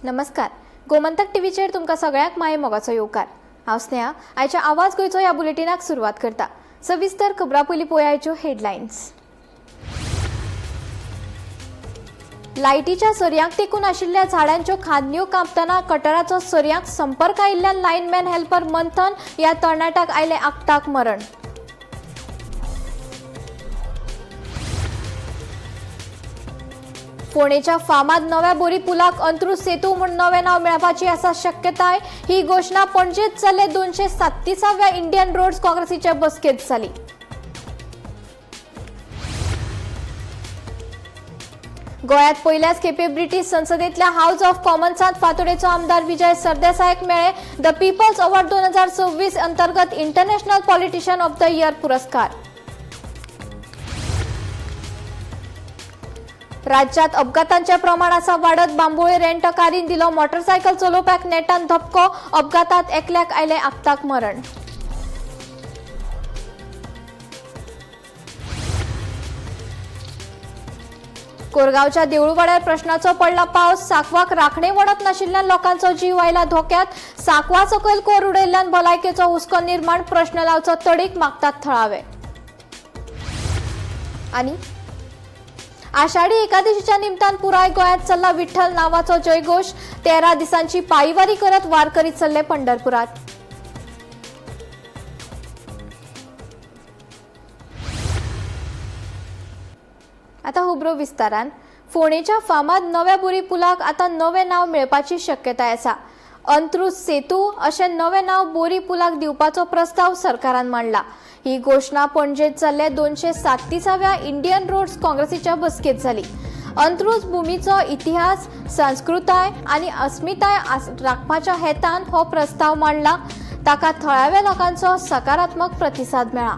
नमस्कार, गोमंतक टीव्हीचेर तुमकां सगळ्यांक माये मोगाचो येवकार. हांव स्नेहा, आयच्या आवाज गोंयचो ह्या बुलेटिनाक सुरवात करता. सविस्तर खबरां पयलीं पळोवया आयच्यो हेडलायन्स. लायटीच्या सरयांक तेकून आशिल्ल्या झाडांच्यो खांदयो कापतना कटराचो सरयांक संपर्क आयिल्ल्यान लायनमॅन हेल्पर मंथन ह्या तरणाट्याक आयलें आक्ताक मरण. फोंडेच्या फामाद नव्या बोरी पुलाक अंत्रुज सेतू म्हूण नवें नांव मेळपाची आसा शक्यताय. ही घोशणा पणजेत जाल्ले 237व्या इंडियन रोड्स काँग्रेसीच्या बसकेत जाली. गोंयांत पयल्याच खेपे ब्रिटीश संसदेंतल्या हावस ऑफ कॉमन्सांत फातोडेचो आमदार विजय सरदेसायाक मेळ्ळे the people's award 2026 अंतर्गत international politician of the year पुरस्कार. राज्यात अपघातांचे प्रमाण आसा वाडत. बांबोळे रेंट कारीन दिलो मोटरसायकल चलोवप्याक नेटान धपको. अपघातात एकल्याक आयलें आक्ताक मरण. कोरगांवच्या देऊळवाड्यार प्रश्नाचो पडला पावस. सांकवाक राखणे वडत नाशिल्ल्यान लोकांचो जीव आयला धोक्यात. सांकवा सकयल कोर उडयल्ल्यान भलायकेचो हुस्को निर्माण. प्रश्न लावचो तडीक मागतात थळावे. आनी आषाढी एकादशीच्या निमतान पुराय गोंयांत चल्ला विठ्ठल नावाचो जयघोष. 13 दिसांची पायीवारी करत वारकरी चल्ले पंढरपुरात. आता हुब्रो विस्तारान. फोंडेच्या फामाद नव्या बोरी पुलाक आता नवें नांव मेळपाची शक्यताय आसा. अंत्रुज सेतू अशें नवें नांव बोरी पुलाक दिवपाचो प्रस्ताव सरकारान मांडला. ही घोशणा पणजेत जाल्ल्या 237व्या इंडियन रोड्स काँग्रेसीच्या बसकेत जाली. अंत्रुज भूमीचो इतिहास, संस्कृताय आनी अस्मिताय राखपाच्या हेतान हो प्रस्ताव मांडला. ताका थळाव्या लोकांचो सकारात्मक प्रतिसाद मेळ्ळा.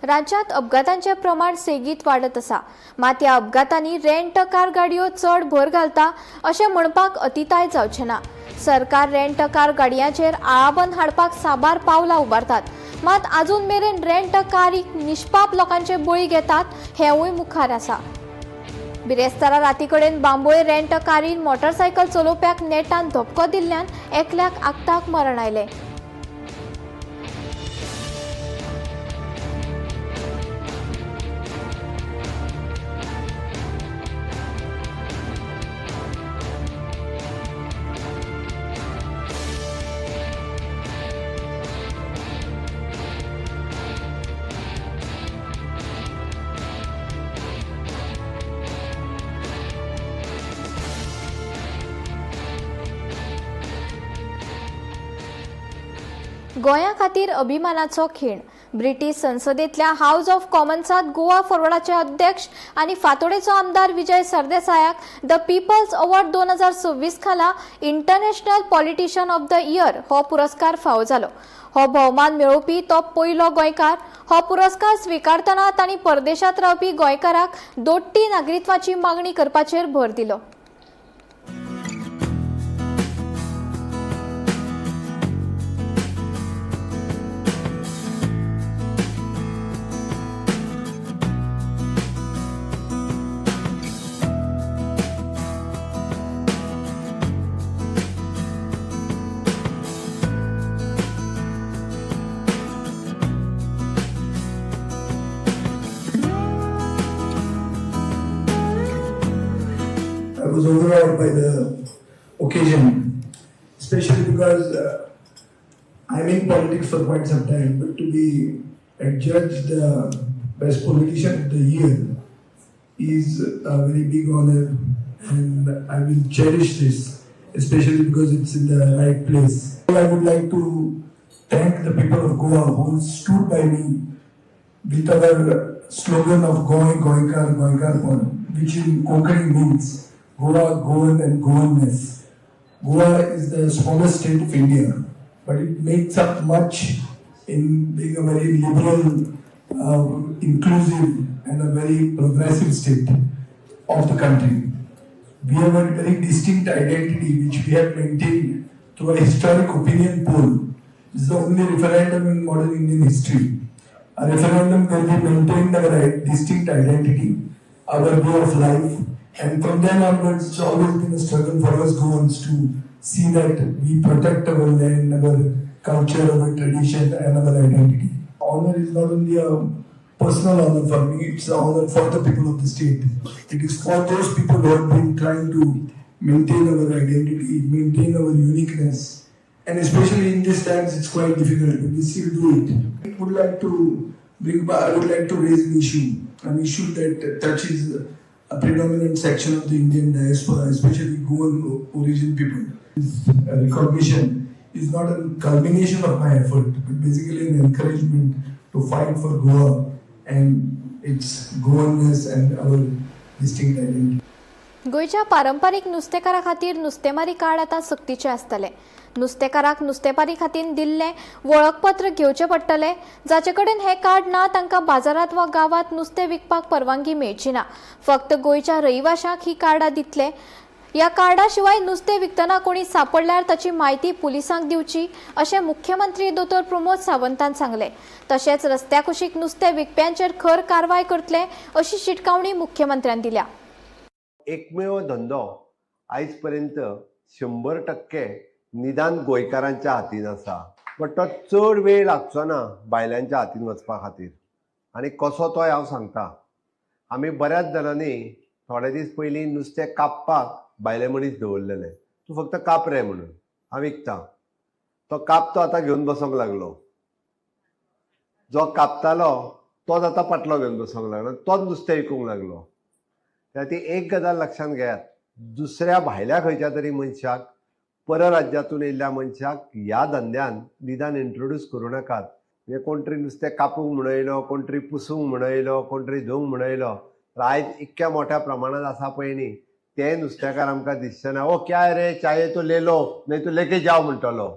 राज्यात अपघातांचे प्रमाण सेगीत वाडत आसा. मात ह्या अपघातांनी रेंट कार गाडयो चड भर घालता अशें म्हणपाक अतिताय जावचें ना. सरकार रेंट कार गाडयांचेर आळाबंद हाडपाक साबार पावलां उबारतात, मात आजून मेरेन रेंट कारीक निष्पाप लोकांचे बळी घेतात हेंवूय मुखार आसा. बिरेस्तारा राती कडेन बांबोळे रेंट कारीन मोटरसायकल चलोवप्याक नेटान धपको दिल्ल्यान एकल्याक आक्ताक मरण आयलें. गोंया खातीर अभिमानाचो खीण. ब्रिटीश संसदेंतल्या हावस ऑफ कॉमन्सांत गोवा फॉरवर्डाचे अध्यक्ष आनी फातोडेचो आमदार विजय सरदेसायाक the people's award 2026 खाला international politician of the year हो पुरस्कार फावो जालो. हो भोवमान मेळोवपी तो पयलो गोंयकार. हो पुरस्कार स्विकारतना तांणी परदेशांत रावपी गोंयकाराक दोट्टी नागरिकत्वाची मागणी करपाचेर भर दिलो. I was overawed by the occasion, especially because I'm in politics for quite some time, but to be adjudged the best politician of the year is a very big honor, and I will cherish this, especially because it's in the right place. I would like to thank the people of Goa who stood by me with our slogan of Goa, Goenkar, Goenkarpon, which in Konkani means Goa, Goan and Goanness. Goa is the smallest state of India, but it makes up much in being a very liberal, inclusive and a very progressive state of the country. We have a very distinct identity which we have maintained through a historic opinion poll. This is the only referendum in modern Indian history. A referendum where we maintained our distinct identity, our way of life, and from then onwards it's always been a struggle for us Goans to see that we protect our land, our culture, our tradition and our identity. Honor is not only a personal honor for me, it's an honor for the people of the state. It is for those people who have been trying to maintain our identity, maintain our uniqueness. And especially in these times, it's quite difficult, but we still do it. I would like to raise an issue that touches a predominant section of the Indian diaspora, especially Goan origin people. This recognition is not a culmination of my effort, but basically an encouragement to fight for Goa and its Goanness and our distinct identity. गोंयच्या पारंपारीक नुस्तेकारा खातीर नुस्तेमारी card आतां सक्तीचें आसतलें. नुस्तेकाराक नुस्तेमारी खातीर दिल्लें वळखपत्र घेवचें पडटलें. जाचे कडेन हें कार्ड ना तांकां बाजारांत वा गांवांत नुस्तें विकपाक परवानगी मेळची ना. फक्त गोंयच्या रहिवाशांक ही कार्डां दितले. ह्या कार्डा शिवाय नुस्तें विकतना कोणी सापडल्यार ताची म्हायती पुलिसांक दिवची अशें मुख्यमंत्री दोतोर प्रमोद सावंतान सांगलें. तशेंच रस्त्या कुशीक नुस्तें विकप्यांचेर खर कारवाय करतले अशी शिटकावणी मुख्यमंत्र्यान दिल्या. एकमेव धंदो आयज पर्यंत 100% निदान गोंयकारांच्या हातीन आसा, बट तो चड वेळ लागचो ना बायलांच्या हातीन वचपा खातीर. आनी कसो तोय हांव सांगता. आमी बऱ्याच जाणांनी थोडे दीस पयलीं नुस्तें कापपाक बायले मनीस दवरलेले, तूं फक्त काप रे म्हणून, हांव विकता. तो कापतो आतां घेवन बसोंक लागलो. जो कापतालो तोच आतां पाटलो घेवन बसोंक लागलो, तोच नुस्तें विकूंक लागलो. त्या ती एक गजाल लक्षांत घेयात, दुसऱ्या भायल्या खंयच्या तरी मनशाक, परराज्यातून येयल्ल्या मनशाक ह्या धंद्यान निदान इंट्रोड्यूस करूं नाकात. म्हणजे कोण तरी नुस्तें कापूंक म्हण येयलो, कोण तरी पुसूंक म्हण येयलो, कोण तरी धुवंक म्हण येयलो, तर आयज इतक्या मोठ्या प्रमाणात आसा पळय न्ही, ते नुस्तेकार आमकां दिसचे ना. ओ क्या रे, चाये तो ले लो नहीं तो लेके जाओ म्हणटलो,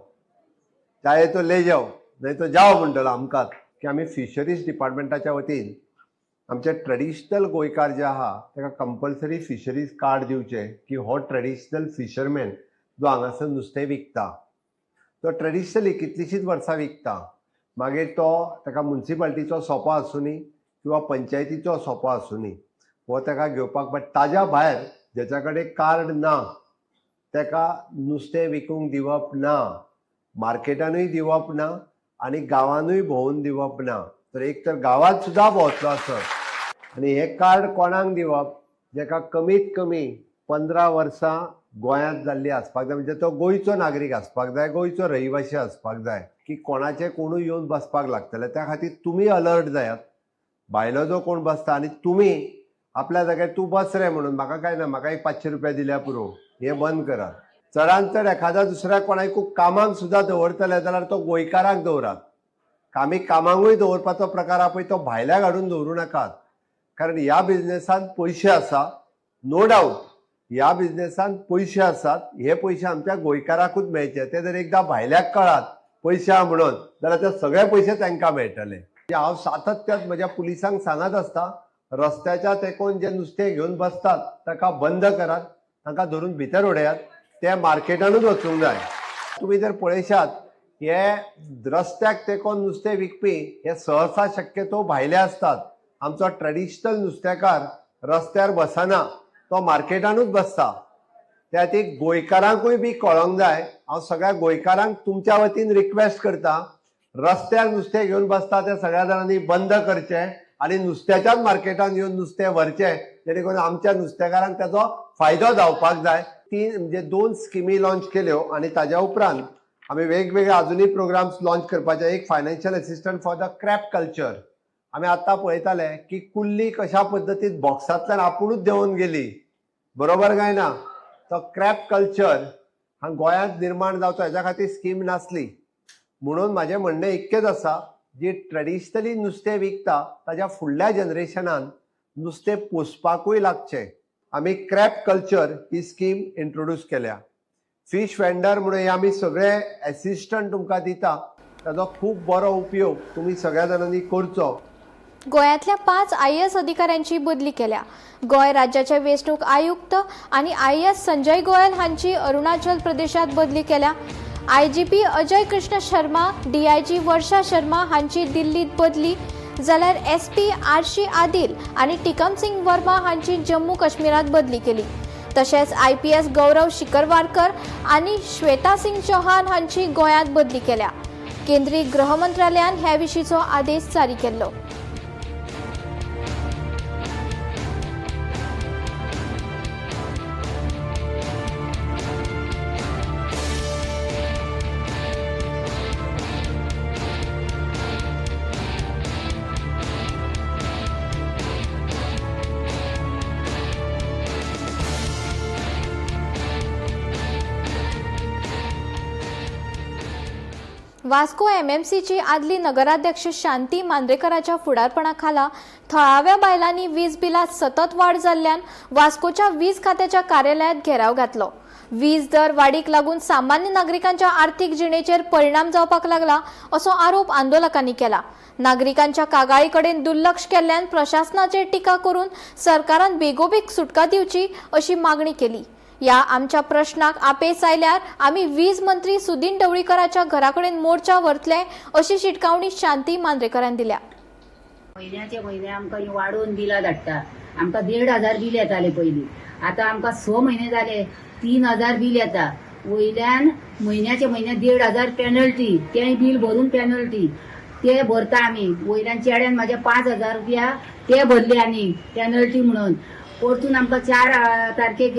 चाये तो ले जाओ नहीं तो जाओ म्हणटलो आमकां. की आमी फिशरीज डिपार्टमेंटाच्या वतीन आमचे ट्रेडिशनल गोंयकार जे आहा ताका कंपल्सरी फिशरीज कार्ड दिवचें, की हो ट्रेडिशनल फिशरमॅन जो हांगासर नुस्तें विकता तो ट्रेडिशनली कितलींशींच वर्सां विकता, मागीर तो ताका मुन्सिपाल्टीचो सोपो आसुनी किंवा पंचायतीचो सोपो आसुनी, हो ताका घेवपाक. बट ताज्या भायर जेच्या कडेन कार्ड ना ताका नुस्तें विकूंक दिवप ना, मार्केटानूय दिवप ना आनी गांवानूय भोंवून दिवप ना. तर एक तर गांवांत सुद्दां भोंवतलो आसत. आनी हें कार्ड कोणाक दिवप, जेका कमीत कमी 15 वर्सां गोंयांत जाल्ली आसपाक जाय, म्हणजे तो गोंयचो नागरीक आसपाक जाय, गोंयचो रहिवासी आसपाक जाय. की कोणाचें कोणूय येवन बसपाक लागतले, त्या खातीर तुमी अलर्ट जायात. भायलो जो कोण बसता आनी तुमी आपल्या जाग्यार तूं बस रे म्हणून म्हाका काय ना, म्हाका एक 500 रुपया दिल्या पुरो, हें बंद करात. चडान चड एखाद्या दुसऱ्या कोणाकूय कामाक सुद्दां दवरतले जाल्यार तो गोंयकाराक दवरात. आमी कामाकूय दवरपाचो प्रकार आहा पळय तो भायल्याक हाडून दवरूं नाकात, कारण ह्या बिजनेसान पयशे आसा, नो डावट ह्या बिजनेसान पयशे आसात, हे पयशे आमच्या गोंयकाराकूच मेळचे. ते जर एकदां भायल्याक कळात पयशे आहा म्हणून जाल्यार ते सगळे पयशे तांकां मेळटले. हांव सातत्यान म्हज्या पुलिसांक सांगत आसता, रस्त्याच्या तेंकोन जे नुस्तें घेवन बसतात ताका बंद करात, तांकां धरून भितर उडयात, ते मार्केटानूच वचूंक जाय. तुमी जर पळयशात हे रस्त्याक तेंकोन नुस्तें विकपी हे सहसा शक्यतो भायले आसतात. आमचो ट्रेडिशनल नुस्तेकार रस्त्यार बसना, तो मार्केटानूच बसता. त्या खातीर गोंयकारांकूय बी कळोंक जाय. हांव सगळ्या गोंयकारांक तुमच्या वतीन रिक्वेस्ट करता, रस्त्यार नुस्तें घेवन बसता ते सगळ्या जाणांनी बंद करचें आनी नुस्त्याच्याच मार्केटान येवन नुस्तें व्हरचें, जेणे करून आमच्या नुस्तेकारांक ताचो फायदो जावपाक जाय. तीन म्हणजे 2 स्किमी लॉन्च केल्यो आनी ताज्या उपरांत आमी वेगवेगळे अजुनूय प्रोग्राम्स लॉन्च करपाचे. एक financial assistant for the crab culture. आमी आतां पळयताले की कुल्ली कशा पद्दतीन बॉक्सांतल्यान आपुणूच देंवून गेली, बरोबर काय ना? तो क्रॅब कल्चर हा गोंयांत निर्माण जावचो हेज्या खातीर स्कीम नासली. म्हणून म्हाजें म्हणणें इतकेंच आसा, जी ट्रेडिशनली नुस्तें विकता ताज्या फुडल्या जनरेशनान नुस्तें पोसपाकूय लागचें. आमी क्रॅब कल्चर ही स्कीम इंट्रोड्यूस केल्या. फीश वेंडर म्हणून हे आमी सगळे एसिस्टंट तुमकां दिता. ताजो खूब बरो उपयोग तुमी सगळ्या जाणांनी करचो. गोंयांतल्या 5 IAS अधिकाऱ्यांची बदली केल्या. गोंय राज्याचे वेंचणूक आयुक्त आनी IAS Sanjay Goyal हांची अरुणाचल प्रदेशात बदली केल्या. IGP Ajay Krishna Sharma, DIG Varsha Sharma हांची दिल्लीत बदली जाल्यार SP आरशी आदिल आनी टिकम सिंग वर्मा हांची जम्मू काश्मीरात बदली केली. तशेंच IPS गौरव शिकरवारकर आनी श्वेता सिंग चौहान हांची गोंयांत बदली केल्या. केंद्रीय गृह मंत्रालयान ह्या विशींचो आदेश जारी केल्लो. वास्को एमएमसीची आदली नगराध्यक्ष शांती मांद्रेकराच्या फुडारपणा खाला थळाव्या बायलांनी वीज बिलात सतत वाड जाल्ल्यान वास्कोच्या वीज खात्याच्या कार्यालयात घेराव घातलो. वीज दर वाडीक लागून सामान्य नागरिकांच्या आर्थिक जिणेचेर परिणाम जावपाक लागला असो आरोप आंदोलकांनी केला. नागरिकांच्या कागाळी कडेन दुर्लक्ष केल्ल्यान प्रशासनाचेर टिका करून सरकारान बेगोबेग सुटका दिवची अशी मागणी केली. या आमच्या प्रश्नाक आपेस आयल्यार आमी वीज मंत्री सुदिन ढवळीकराच्या घराकडेन मोर्चा व्हरतले अशी शिटकावणी शांती मांद्रेकरान दिल्या. म्हयन्याचे म्हयने आमकां वाडोवन बिलां धाडटा. आमकां 1500 बील येताले पयलीं, आतां आमकां 6 म्हयने जाले 3000 बील येता. वयल्यान म्हयन्याचे म्हयने 1500 पेनल्टी, तें बील भरून पेनल्टी ते भरता आमी. वयल्यान चेड्यान म्हाज्या 5000 रुपया ते भरले आनी पेनल्टी म्हणून. परतून आमकां 4 तारखेक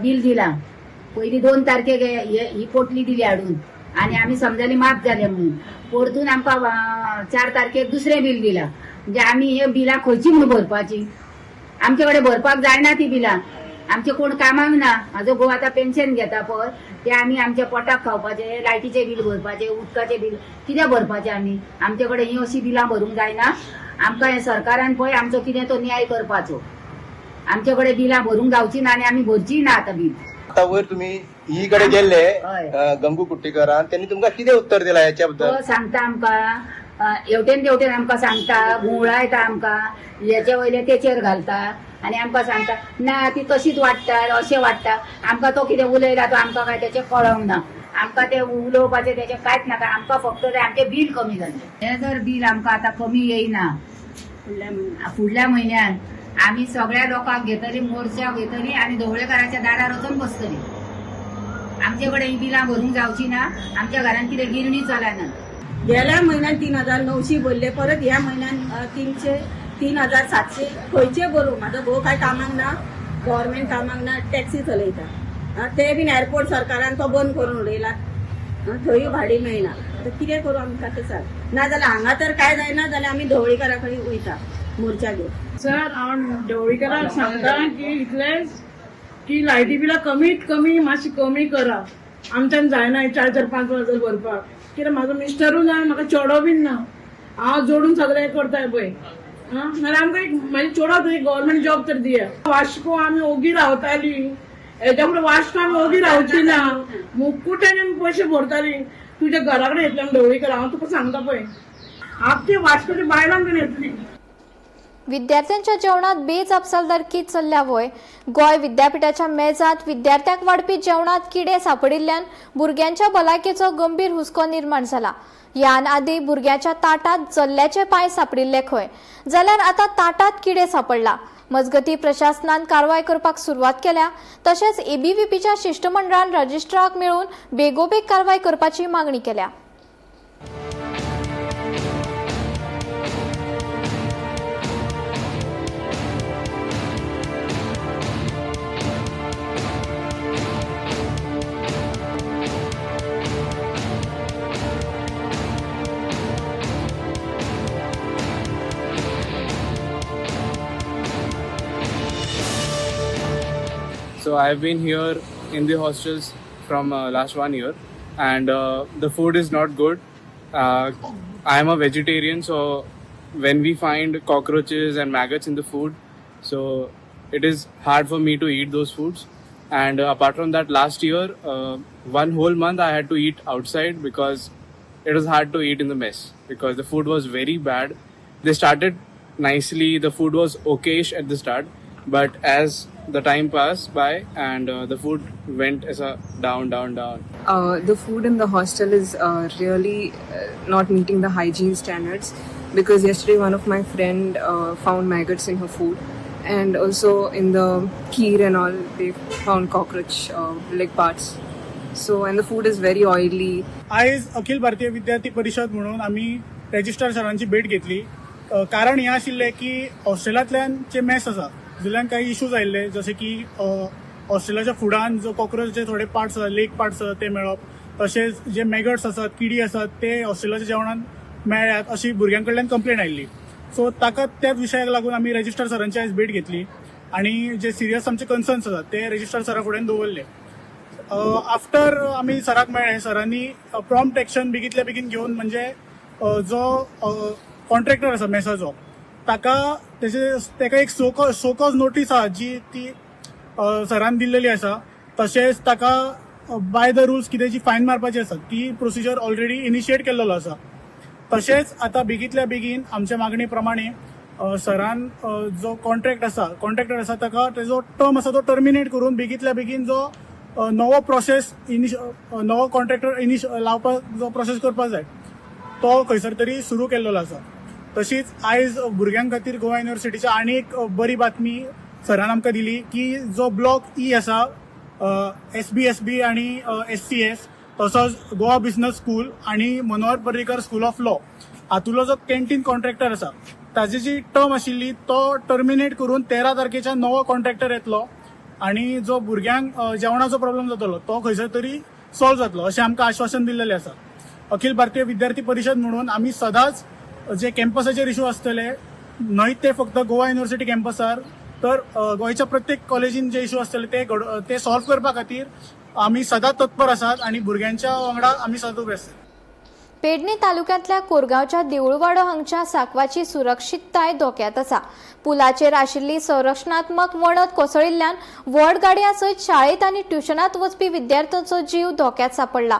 बील दिला. पयलीं 2 तारखेक ही पोटली दिली हाडून आनी आमी समजाली माफ जाले म्हणून. परतून आमकां 4 तारखेक दुसरें बील दिला. म्हणजे आमी हे बिलां खंयची म्हणून भरपाची? आमचे कडेन भरपाक जायना ती बिलां. आमचे कोण कामाक ना. म्हाजो घोव आतां पेन्शन घेता पळय, ते आमी आमच्या पोटाक खावपाचे, लायटीचे बील भरपाचे, उदकाचे बील कितें भरपाचें आमी? आमचे कडेन ही अशी बिलां भरूंक जायना. आमकां हे सरकारान पळय आमचो कितें तो न्याय करपाचो. आमचे कडेन बिलां भरूंक जावची ना आनी आमी भरची ना आतां बील. आता वयर तुमी ही कडे गेल्ले गंगू कुट्टीकरान, त्यांनी तुमकां कितें उत्तर दिला ह्याच्या बद्दल? तो सांगता आमकां हेवटेन तेवटेन आमकां सांगता, घुंवळायता आमकां, हेचे वयले तेचेर घालता आनी आमकां सांगता ना ती तशीच वाडटा, अशें वाडटा. आमकां तो कितें उलयला तो आमकां काय तेचें कळोंक ना. आमकां ते उलोवपाचें तेचें कांयच नाका. आमकां फक्त ते आमचें बील कमी जालें. हें जर बील आमकां आतां कमी येयना फुडल्या म्हयन्यान आमी सगळ्या लोकांक घेतली, मोर्चा घेतली आनी ढवळेकाराच्या दारार वचून बसतली. आमचे कडेन ही बिलां भरूंक जावची ना. आमच्या घरान कितें गिरणी चलना. गेल्या म्हयन्यान 3900 भरले, परत ह्या म्हयन्यान 3700 खंयचे भरूं? म्हाजो घोव कांय कामाक ना, गव्हर्मेंट कामाक ना, टॅक्सी चलयता. ते बीन एअरपोर्ट सरकारान तो बंद करून उडयला, थंयूय भाडी मेळना. आतां कितें करूं आमकां तें सांग. ना जाल्यार हांगा तर कांय जायना जाल्यार आमी ढवळीकारा कडेन वयता मोर्चा घेवन. सर, हांव ढवळीकराक सांगता की इतलेंच की लायटी बिलां कमीत कमी मातशी कमी करा. आमच्यान जायना 4-4, 5-5 हजार भरपाक. कित्याक म्हाजो मिस्टरूय ना, म्हाका चेडो बीन ना, हांव जोडून सगळें करताय पळय. नाल्यार आमकां एक म्हाजे चेडो तरी गव्हर्मेंट जॉब तर दिया. वास्को आमी ओगी रावताली, हेच्या फुडें वास्को आमी ओगी रावची ना. मुकुट्यान आमी पयशे भरताली. तुज्या घरा कडेन येतले आमी ढवळीकर, हांव तुका सांगता पळय, आमची वास्कोची बायलां कडेन येतली. विद्यार्थ्यांच्या जेवणात बेजापसालदारकी चल्ल्या वय. गोंय विद्यापीठाच्या मेजात विद्यार्थ्यांक वाडपी जेवणात किडे सापडिल्ल्यान भुरग्यांच्या भलायकेचो गंभीर हुस्को निर्माण जाला. ह्यान आदी भुरग्यांच्या ताटात जल्ल्याचे पांय सापडिल्ले खंय, जाल्यार आतां ताटात किडे सापडला. मजगती प्रशासनान कारवाय करपाक सुरवात केल्या. तशेंच एबीव्हीपीच्या शिश्टमंडळान रजिस्ट्राक मेळून बेगोबेग कारवाय करपाची मागणी केल्या. So I've been here in the hostels from last 1 year, and the food is not good. I am a vegetarian, so when we find cockroaches and maggots in the food, so it is hard for me to eat those foods. And apart from that, last year, one whole month I had to eat outside because It was hard to eat in the mess because the food was very bad. They started nicely, the food was okayish at the start, but as the time passed by and the food went as a down, down, down. The food in the hostel is really not meeting the hygiene standards, because yesterday one of my friend found maggots in her food, and also in the kheer and all they found cockroach leg parts. So, and the food is very oily. आयज अखिल भारतीय विद्यार्थी परिषद म्हणून आमी registrar सरांची भेट घेतली. कारण हें आशिल्लें की हॉस्टेलांतल्यान जे मेस आसा तितूंतल्यान काही इश्यूज आयिल्ले, जशे की हॉस्टेलाच्या फुडान जो कॉक्रोचचे थोडे पार्ट्स आसा, लेग पार्ट्स आसा ते मेळप, तशेंच जे मॅगट्स आसात, किडी आसात ते हॉस्टेलाच्या जेवणान मेळ्ळ्यात अशी भुरग्यां कडल्यान कंप्लेन आयिल्ली. सो ताका त्याच विशयाक लागून आमी रेजिस्ट्रार सरांची आयज भेट घेतली आनी जे सिरियस आमचे कन्सर्न्स आसात ते रेजिस्ट्रार सरा फुड्यान दवरले. आफ्टर आमी सराक मेळ्ळे, सरांनी प्रॉम्प्ट एक्शन बेगींतल्या बेगीन घेवन म्हणजे जो कॉन्ट्रॅक्टर आसा मेसाचो ताका तेका एक शोकॉज नोटीस आसा जी ती सरान दिल्लेली आसा. तशेंच ताका बाय the rules कितें जी फायन मारपाची आसा ती प्रोसिजर ऑलरेडी इनिशिएट केल्लो आसा. तशेंच आतां बेगींतल्या बेगीन आमच्या मागणी प्रमाणे सरान जो कॉन्ट्रॅक्टर आसा ताका तेजो टर्म आसा तो टर्मिनेट करून बेगींतल्या बेगीन जो नवो प्रोसेस नवो कॉन्ट्रॅक्टर लावपाक जो प्रोसेस करपाक जाय तो खंयसर तरी सुरू केल्लो आसा. तशीच आयज भुरग्यां खातीर गोवा युनिवर्सिटीच्या आनी एक बरी बातमी सरान आमकां दिली की जो ब्लॉक ई आसा SBSB आनी SCS तसोच गोवा बिझनस स्कूल आनी Manohar Parrikar school of law हातूंतलो जो कॅन्टीन कॉन्ट्रॅक्टर आसा ताजी जी टर्म आशिल्ली तो टर्मिनेट करून 13 तारखेच्या नवो कॉन्ट्रॅक्टर येतलो आनी जो भुरग्यांक जेवणाचो प्रॉब्लम जातलो तो खंयसर तरी सॉल्व जातलो अशें आमकां आश्वासन दिल्लेलें आसा. अखिल भारतीय विद्यार्थी परिषद म्हणून आमी सदांच जे कॅम्पसाचेर इशू आसतले न्हय ते फक्त गोवा युनिवर्सिटी कॅम्पसार तर गोंयच्या प्रत्येक कॉलेजीन जे इशू आसतले ते सॉल्व करपा खातीर आमी सदांच तत्पर आसात आनी भुरग्यांच्या वांगडा आमी सदांच उबे आसात. पेडणे तालुक्यांतल्या कोरगांवच्या देऊळवाडो हांगच्या सांकवाची सुरक्षितताय धोक्यात आसा. पुलाचेर आशिल्ली संरक्षणात्मक वणत कोसळिल्ल्यान व्हड गाडयां सयत शाळेंत आनी ट्युशनात वचपी विद्यार्थ्यांचो जीव धोक्यात सापडला.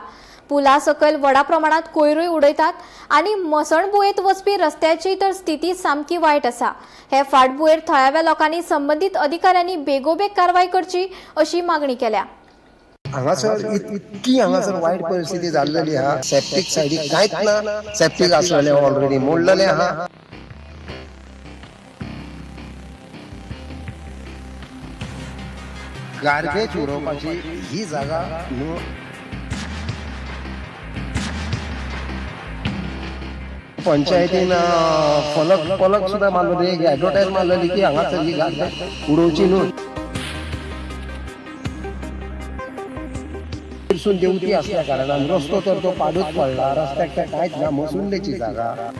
पुला सकयल व्हडा प्रमाणात कोयरूय उडयतात आनी मसणभुंयेंत वचपी रस्त्याची तर स्थिती सामकी वायट आसा. हे फाटभुंयेर थळाव्या लोकांनी संबंदीत अधिकाऱ्यांनी बेगोबेग कारवाय करची अशी मागणी केल्या. हांगासर इतकी हांगासर वायट परिस्थिती जाल्लेली आहा. सेप्टीक सायडीक कांयच ना, सेप्टीक आसलेलें ऑलरेडी मोडलेलें आहा. गार्बेज उडोवपाची ही जागा न्हू. पंचायतीन फलक फलक सुद्दां मारलो, एक एडवर्टायज मारलेली की हांगासर ही गार्बेज उडोवची न्हू. वयरसून देंवती आसल्या कारणान रस्तो तर तो पाडूच पडला, रस्त्याक तर कांयच ना, मसुंडेची जागा.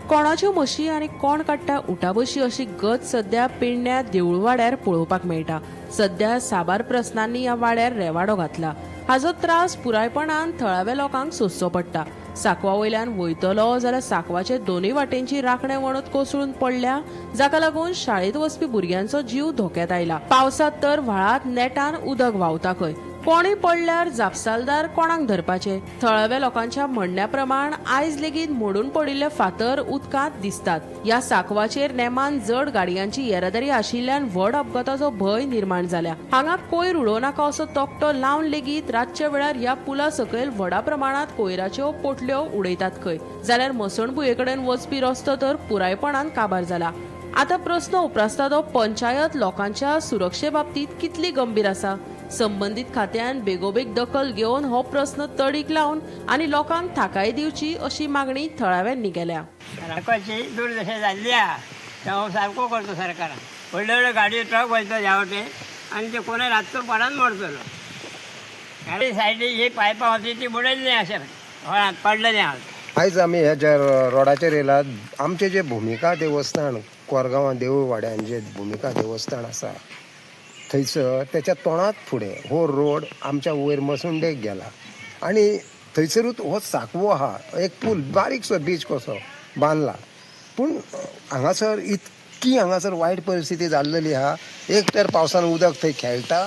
कोणाच्यो म्हशी आनी कोण काडटा उटाबशी अशी गत सध्या पेडण्या देऊळवाड्यार पळोवपाक मेळटा. सध्या साबार प्रस्नांनी ह्या वाड्यार रेवाडो घातला. हाजो त्रास पुरायपणान थळाव्या लोकांक सोंसचो पडटा. सांकवा वयल्यान वयतलो जाल्यार सांकवाचे दोनूय वाटेंची राखणे वणत कोसळून पडल्या, जाका लागून शाळेंत वचपी भुरग्यांचो जीव धोक्यात आयला. पावसांत तर व्हाळांत नेटान उदक व्हांवता खंय. कोणूय पडल्यार जापसालदार कोणाक धरपाचे? थळाव्या लोकांच्या म्हणण्या प्रमाण आयज लेगीत मोडून पडिल्ले फातर उदकांत दिसतात. ह्या सांकवाचेर नेमान जड गाडयांची येरादारी आशिल्ल्यान व्हड अपघाताचो भंय निर्माण जाल्या. हांगा कोयर उडोवं नाका असो तकटो लावन लेगीत रातच्या वेळार ह्या पुला सकयल व्हडा प्रमाणात कोयराच्यो पोटल्यो उडयतात खंय. जाल्यार मसणभुंये कडेन वचपी रस्तो तर पुरायपणान काबार जाला. आतां प्रस्न उप्रासता तो पंचायत लोकांच्या सुरक्षे बाबतींत कितली गंभीर आसा? संबंदीत खात्यान बेगोबेग दखल घेवन हो प्रस्न तडीक लावन आनी लोकांक थाकाय दिवची अशी मागणी थळाव्यांनी केल्या. सारकोची दुर्दशा जाल्ली आहा, तो सारको करतो सरकारान. व्हडले व्हडले गाडयो ट्रक वयता ह्या वटेन आनी ते कोणूय रातचो पडान मरतलो. गाडी सायडीक ही पायपां होती ती बुडयल्ली अशें व्हळांत पडलेलें आहा. आयज आमी ह्या ज्या रोडाचेर येयला, आमचें जें भुमिका देवस्थान कोरगांवां देऊळवाड्यान जें भुमिका देवस्थान आसा थंयसर तेच्या तोंडात फुडें हो रोड आमच्या वयर मसुंडेक गेला आनी थंयसरूच हो सांकवो आहा, एक पूल बारीकसो बीच कसो बांदला. पूण हांगासर इतकी हांगासर वायट परिस्थिती जाल्लेली आहा. एक तर पावसान उदक थंय खेळटा,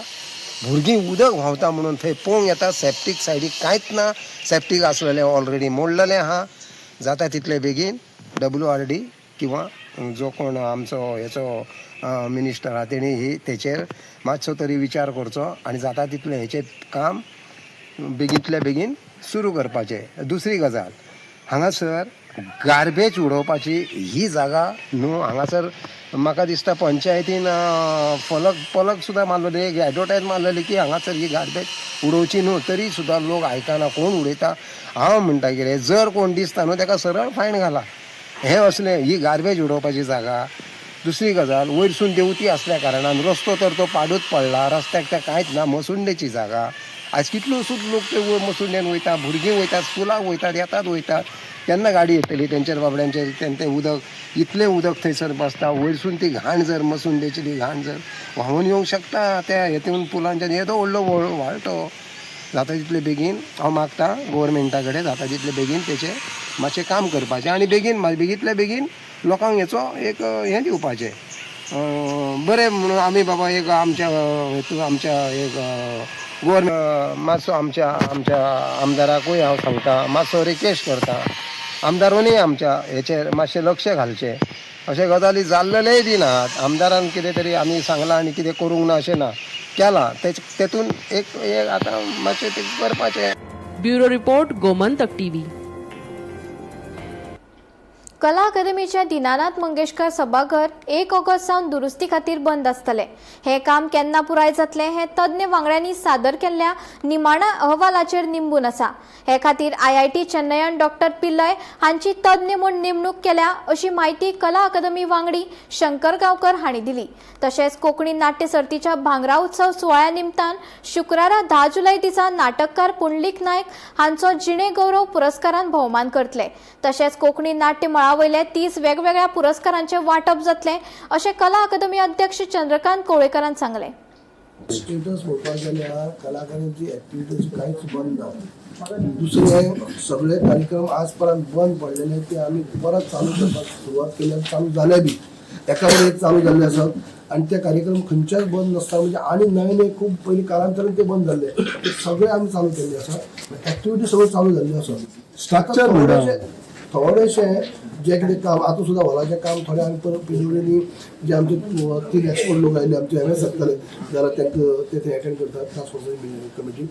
भुरगीं उदक व्हांवता म्हणून थंय पळोवंक येता. सेप्टीक सायडीक कांयच ना, सेप्टीक आसलेलें ऑलरेडी मोडलेलें आहा. जाता तितले बेगीन WRD किंवा जो कोण आमचो हेचो मिनिस्टर आहा तेणी ही तेचेर मातसो तरी विचार करचो आनी जाता तितलें हेचें काम बेगींतल्या बेगीन सुरू करपाचें. दुसरी गजाल, हांगासर गार्बेज उडोवपाची ही जागा न्हू. हांगासर म्हाका दिसता पंचायतीन फलक पलक सुद्दां मारलेली, एक एडवर्टायज मारलेली की हांगासर ही गार्बेज उडोवची न्हू, तरी सुद्दां लोक आयकना. कोण उडयता? हांव म्हणटा कितें, जर कोण दिसता न्हू ताका सरळ फायन घाला. हें असलें ही गार्बेज उडोवपाची जागा. दुसरी गजाल, वयरसून देंवती आसल्या कारणान रस्तो तर तो पाडूच पडला, रस्त्याक ते कांयच ना. मसुंडेची जागा, आयज कितलोसोच लोक ते मसुंडेन वयता, भुरगीं वयतात, स्कुलाक वयतात, येतात वयतात. केन्ना गाडी येतली तेंचेर बाबड्यांचेर? तें उदक इतलें उदक थंयसर बसता, वयरसून ती घाण जर मसुंडेची ती घाण जर व्हांवून येवंक शकता त्या हेतून पुलांच्यान येदो व्हडलो व्हाळटो. जाता तितले बेगीन हांव मागता गोवोरमेंटा कडेन, जाता तितले बेगीन तेचेर मातशें काम करपाचें आनी बेगीन बेगींतल्या बेगीन लोकांक हेचो एक हें दिवपाचें बरें म्हणून आमी बाबा एक आमच्या हेतून आमच्या एक गोवोरमेंट मातसो आमच्या आमच्या आमदाराकूय हांव सांगता, मातसो रिक्वेस्ट करता, आमदारानूय आमच्या हेचेर मातशें लक्ष घालचें. अशे गजाली जाल्लेलेय बी नात. आमदारान कितें तरी आमी सांगलां आनी कितें करूंक ना अशें ना, केलां तेतून एक एक आतां मातशें तें करपाचें. Bureau report, Gomantak TV. कला अकादमीचें दीनानाथ मंगेशकर सभाघर 1 ऑगस्ट सावन दुरुस्ती खातीर बंद आसतलें. हें काम केन्ना पुराय जातलें हें तज्ञ वांगड्यांनी सादर केल्ल्या निमाण्या अहवालाचेर निंबून आसा. हे खातीर IIT चेन्नयन डॉक्टर पिल्लय हांची तज्ञ म्हूण नेमणूक केल्या अशी म्हायती कला अकादमी वांगडी शंकर गांवकर हांणी दिली. तशेंच कोंकणी नाट्य सर्तीच्या भांगरा उत्सव सुवाळ्या निमतान शुक्रारा 10 जुलय दिसा नाटककार पुंडलीक नायक हांचो जिणे गौरव पुरस्कारान भोवमान करतले. तशेंच कोंकणी नाट्य मळावयले 30 वेगवेगळ्या पुरस्कारांचे वांटप जातलें अशें कला अकादमी अध्यक्ष चंद्रकांत कोळेकरान सांगलें. स्टेटस म्हणपाक जाल्यार कलाकारांची एक्टिविटीज कांयच बंद ना. दुसरें, सगळे कार्यक्रम आज पर्यंत बंद पडलेले ते आमी परत चालू करपाक सुरवात केली आनी चालू जाले बी, एका वयर एक चालू जाल्ले आसात आनी ते कार्यक्रम खंयच्याच बंद नासता. म्हणजे आनी नवे नवे खूब पयलीं कालांतरान ते बंद जाल्ले ते सगळे आमी चालू केल्ले आसात. एक्टिविटी सगळ्यो चालू जाल्ल्यो आसात. स्ट्रक्चर थोडेशें जें कितें काम आतां सुद्दां हॉलाचें काम थोडे आमी परत पिडब्ल्यूडीनी जे आमचे 3 एक्सपर्ट लोक आयिल्ले आमचे एम एस जातले जाल्यार तांकां ते थंय एटेंड करतात. टास्क फोर्स कमिटी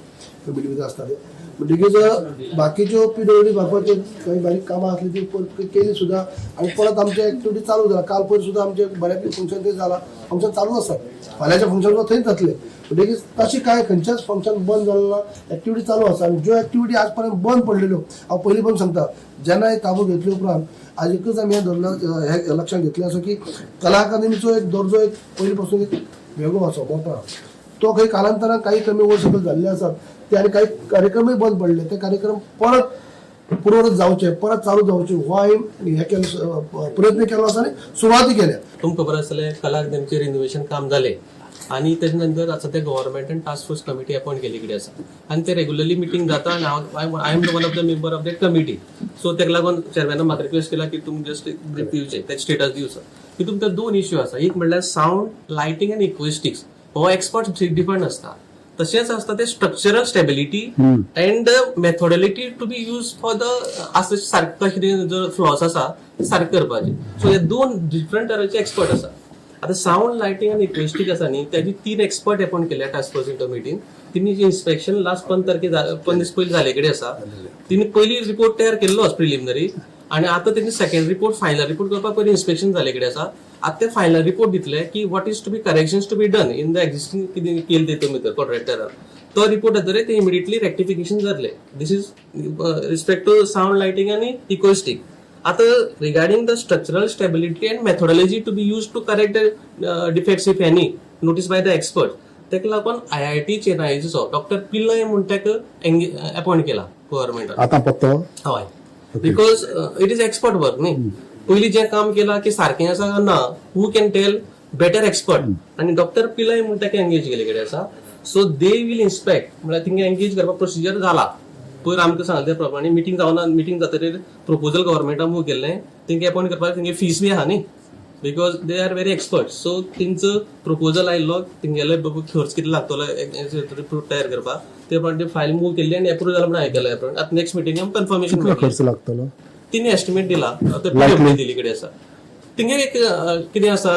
कमिटी भितर आसता ते. म्हणटकीच बाकीच्यो पिडब्ल्यूडी मार्फत काही बारीक कामां आसली ती केली सुद्दां आनी परत आमचे एक्टिविटी चालू जाला. काल पयर सुद्दां आमचे बऱ्यापैकी फंक्शन थंय जाला, फंक्शन चालू आसात. फाल्यांचें फंक्शन सुद्दां थंयच जातलें. म्हणटकीच तशें कांय खंयचेंच फंक्शन बंद जालें ना, एक्टिविटी चालू आसा. आनी ज्यो एक्टिविटी आज पर्यंत बंद पडलेल्यो हांव पयलीं पण सांगता, जेन्ना हे ताबो घेतले उपरांत आज एकच आमी हें धरलां, हें लक्षांत घेतलें आसा की कला अकादमीचो एक दर्जो एक पयलीं पासून एक वेगळो आसा, मोठो. तो खंय कालांतरान काही कमी वयर सकयल जाल्ले आसात ते आनी काही कार्यक्रमूय बंद पडले ते कार्यक्रम परत पुरवत जावचे, परत चालू जावचे हो हांवें हें केलो, प्रयत्न केलो आसा आनी सुरवाती केल्या. तुमकां खबर आसतलें कला अकादमीचें रिनोवेशन काम जालें आनी तेजे नंतर आतां ते गव्हर्मेंटान टास्क फोर्स कमिटी अपॉयंट केल्ली कडेन आसा आनी ते रेगुलरली मिटींग जाता आनी हांव I am one of the member of that committee. So तेका लागून चेअरमॅनान म्हाका रिक्वेस्ट केला की तुमी जस्ट ब्रीफ दिवचें, तेजें स्टेटस दिवचो. तितून भितर 2 इश्यू आसा, एक म्हणल्यार सावंड, लायटींग आनी इक्विस्टिक्स हो एक्सपर्ट डिफरंट आसता. तशेंच आसता ते structural stability and methodology to be use for the आसा सारकें कशें जर फ्लॉस आसा ते सारकें करपाचे. सो हे 2 डिफरंट तरेचे एक्सपर्ट आसा. आतां सावंड, लायटींग आनी इक्वेस्टीक आसा न्ही, तेजी 3 एक्सपर्ट अपॉयंट केल्या टास्क फोर्स कमिटीन. तिणी इन्स्पेक्शन लास्ट 15 तारखे 15 दीस पयलीं जाले कडेन आसा. तिणी पयली रिपोर्ट तयार केल्लो प्रिलिमिनरी आनी आतां तेणी सेकंड रिपोर्ट फायनल रिपोर्ट करपाक पयलीं इन्स्पेक्शन जाले कडेन आसा. आतां ते फायनल रिपोर्ट दितले की what is to be corrections to be done in the existing कितें केलें तितून भितर कॉन्ट्रॅक्टरान, तो रिपोर्ट जातकीर ते इमिडिएटली रेक्टिफिकेशन जातलें. This is respect to sound, lighting आनी इक्वेस्टीक. आतां regarding the structural stability and methodology to be use to correct the defects if any notice by the expert, ताका लागून IIT चेन्नईचो डॉक्टर पिल्लय म्हूण ताका अपॉयंट केला गव्हर्मेंटान. आतां पत्तो हय, because it is expert work न्ही. पयलीं जें काम केलां की सारकें आसा काय ना, who can tell better expert. आनी डॉक्टर पिल्लय म्हूण ताका एंगेज केल्ले कडेन आसा. सो they will inspect, म्हळ्यार थिंगा एंगेज करपाक प्रोसिजर जाला. पयर आमकां सांगले त्या प्रमाणे मिटींग जावना, मिटींग जातकीर प्रपोजल गव्हर्मेंटान मूव केल्लें, तेंकां अपॉयंट करपाक तेंगे फीस बी आहा न्ही. Because they are very expert. So तेंचो प्रपोजल आयिल्लो, तेंगेले खर्च कितलो लागतलो रिपोर्ट तयार करपाक, ते प्रमाणे फायल मूव केल्ली आनी एप्रूव जाला म्हणून आयकलां. आतां नेक्स्ट मिटिंगेक कन्फर्मेशन. कितलो खर्च लागतलो? तिने एस्टिमेट दिला, ते दिल्ली कडेन आसा. तेंगे एक कितें आसा,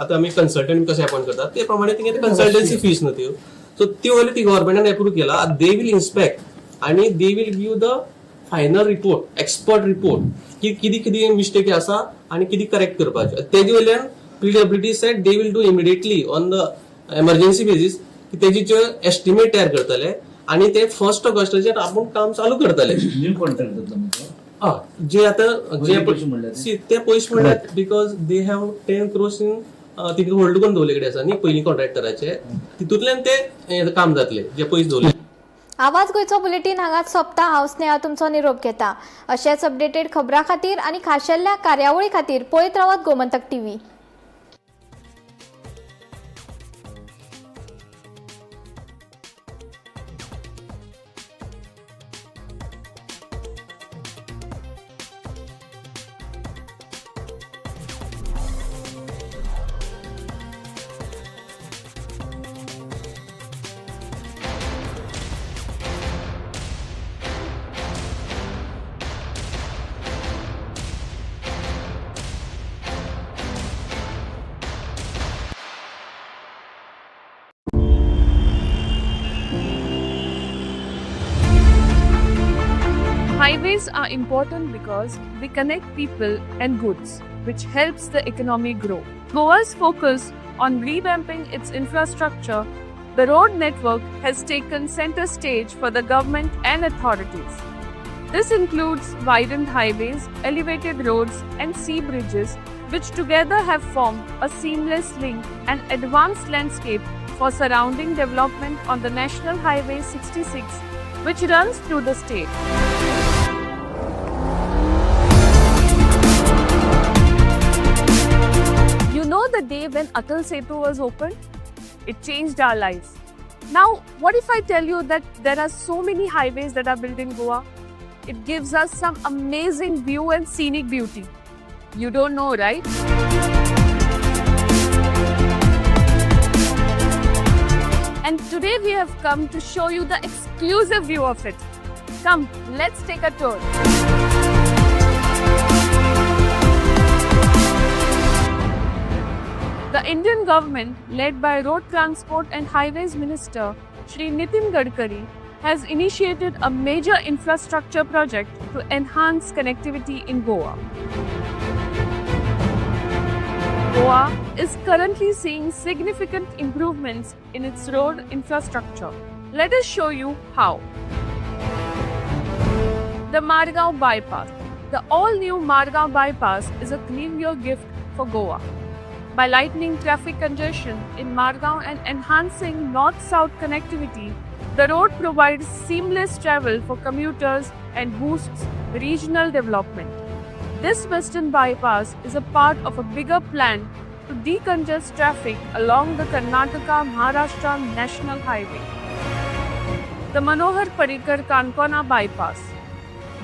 आतां आमी कन्सल्टंट कशें अपॉयंट करतात ते प्रमाणे तेंगे कन्सल्टन्सी फीस न्हू त्यो. सो त्यो वयली ती गव्हर्मेंटान एप्रूव केला. They will inspect आनी they will give the final report, expert report की कितें कितें मिस्टेक आसा आनी कितें करेक्ट करपाचें. तेजे वयल्यान PWD said they will do immediately on the emergency basis की तेजी जे एस्टिमेट तयार करतले आनी ते 1 ऑगस्टाचेर आपूण काम चालू करतले. न्यू कॉन्ट्रॅक्ट जे आतां जे ते पयशे म्हणल्यार because they have 10 crores in तितून होल्ड करून दवरले कडेन आसा न्ही पयलीं कॉन्ट्रॅक्टराचे, तितूंतल्यान ते काम जातले जे पयशे दवरले. आवाज गोंयचो बुलेटीन हांगाच सोंपता. हांव स्नेहा तुमचो निरोप घेता. अशेच अपडेटेड खबरां खातीर आनी खाशेल्या कार्यावळी खातीर पळयत रावात Gomantak TV. Highways are important because they connect people and goods, which helps the economy grow. Goa's focus on revamping its infrastructure, the road network has taken center stage for the government and authorities. This includes widened highways, elevated roads and sea bridges, which together have formed a seamless link and advanced landscape for surrounding development on the National Highway 66, which runs through the state. You know the day when Atal Setu was opened? It changed our lives. Now, what if I tell you that there are so many highways that are built in Goa? It gives us some amazing view and scenic beauty. You don't know, right? And today we have come to show you the exclusive view of it. Come, let's take a tour. The Indian government, led by Road Transport and Highways Minister Shri Nitin Gadkari, has initiated a major infrastructure project to enhance connectivity in Goa. Goa is currently seeing significant improvements in its road infrastructure. Let us show you how. The Margao Bypass. The all-new Margao Bypass is a New Year gift for Goa. By lightening traffic congestion in Margao and enhancing north-south connectivity, the road provides seamless travel for commuters and boosts regional development. This western bypass is a part of a bigger plan to decongest traffic along the Karnataka-Maharashtra National Highway. The Manohar Parrikar Kankona Bypass.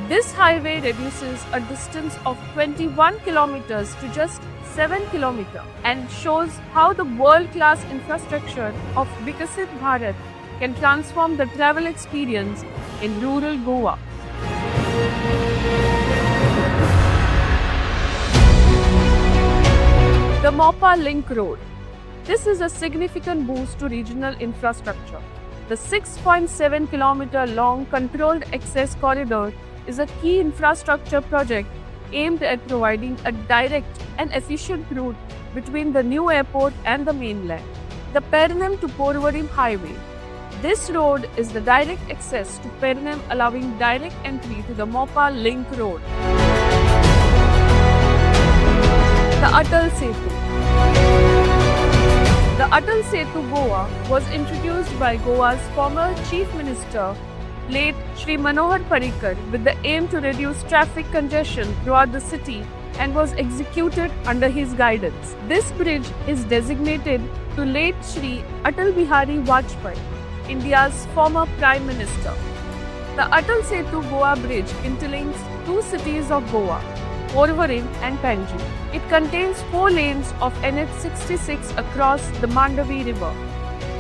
This highway reduces a distance of 21 kilometers to just 7 kilometers and shows how the world-class infrastructure of Vikasit Bharat can transform the travel experience in rural Goa. The Mopa Link Road. This is a significant boost to regional infrastructure. The 6.7 kilometer long controlled access corridor is a key infrastructure project aimed at providing a direct and efficient route between the new airport and the mainland. The Pernem to Porvorim Highway. This road is the direct access to Pernem, allowing direct entry to the Mopa Link Road. The Atal Setu. The Atal Setu Goa was introduced by Goa's former Chief Minister, late Shri Manohar Parrikar, with the aim to reduce traffic congestion throughout the city and was executed under his guidance. This bridge is designated to late Shri Atal Bihari Vajpayee, India's former Prime Minister. The Atal Setu Goa Bridge interlinks two cities of Goa, Porvorim and Panjim. It contains 4 lanes of NH66 across the Mandavi River.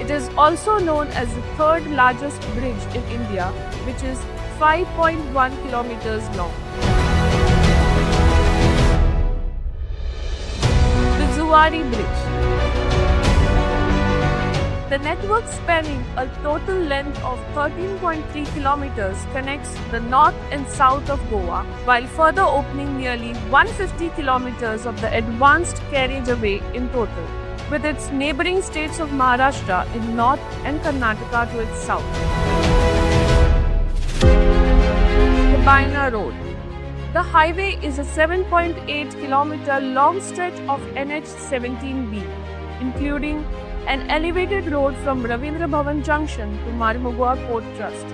It is also known as the third largest bridge in India, which is 5.1 kilometers long. The Zuari Bridge. The network, spanning a total length of 13.3 kilometers, connects the north and south of Goa, while further opening nearly 150 kilometers of the advanced carriageway in total, with its neighboring states of Maharashtra in north and Karnataka to its south. The Baina Road. The highway is a 7.8 kilometer long stretch of NH17B, including an elevated road from Ravindra Bhavan Junction to Marmugao Port Trust.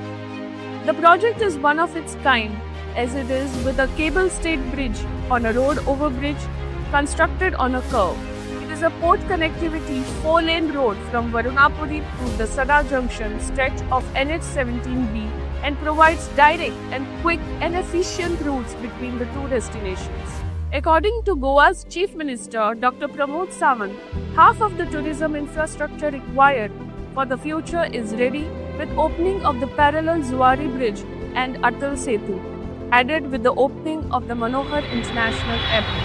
The project is one of its kind, as it is with a cable stayed bridge on a road overbridge constructed on a curve. It is a port connectivity 4-lane road from Varunapuri to the Sada Junction stretch of NH17B and provides direct and quick and efficient routes between the two destinations. According to Goa's Chief Minister Dr. Pramod Sawant, half of the tourism infrastructure required for the future is ready with opening of the parallel Zuari Bridge and Atal Setu, added with the opening of the Manohar International Airport.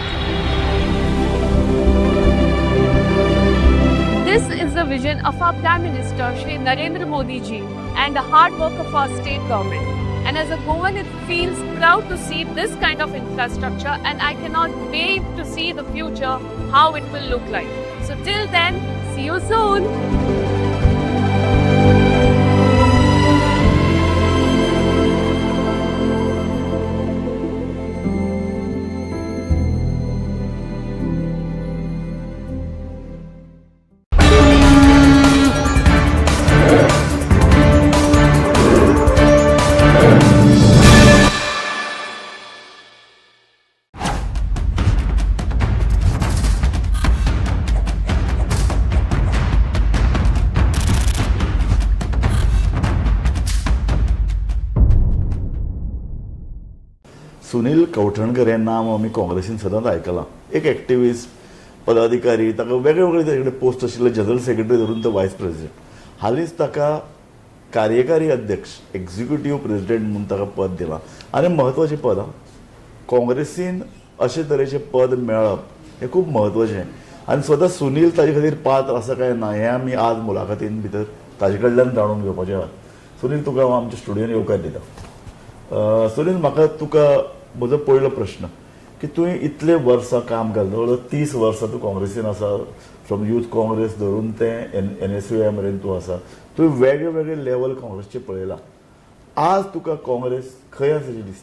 This is the vision of our Prime Minister Shri Narendra Modi ji and the hard work of our state government. And as a Goan, it feels proud to see this kind of infrastructure, and I cannot wait to see the future, how it will look like. So till then, see you soon. Sunil Kavthankar हें नाम आमी काँग्रेसीन सदांच आयकलां. एक activist, पदाधिकारी, ताका वेगळे वेगळे ताजे कडेन पोस्ट आशिल्ले, जनरल सेक्रेटरी धरून तो वायस प्रेसिडेंट. हालींच ताका कार्यकारी अध्यक्ष, एक्झिक्युटीव प्रेसिडेंट म्हूण ताका पद दिलां आनी म्हत्वाचें पद आं. काँग्रेसीन अशे तरेचें पद मेळप हें खूब म्हत्वाचें आनी स्वता सुनील ताजे खातीर पात्र आसा काय ना हें आमी आज मुलाखतीन भितर ताजे कडल्यान जाणून घेवपाचें आहा. सुनील, तुका हांव आमच्या स्टुडियोन येवकार दिता. सुनील, म्हाका तुका म्हजो पयलो प्रश्न की तुवें इतले वर्सां काम केलें, जवळ जवळ 30 वर्सां तूं काँग्रेसीन आसा, फ्रॉम यूथ काँग्रेस धरून तें NSUI मेरेन तूं आसा, तुवें वेगळे वेगळे लेवल काँग्रेसचे पळयला. आज तुका काँग्रेस खंय आसा अशें दिसता?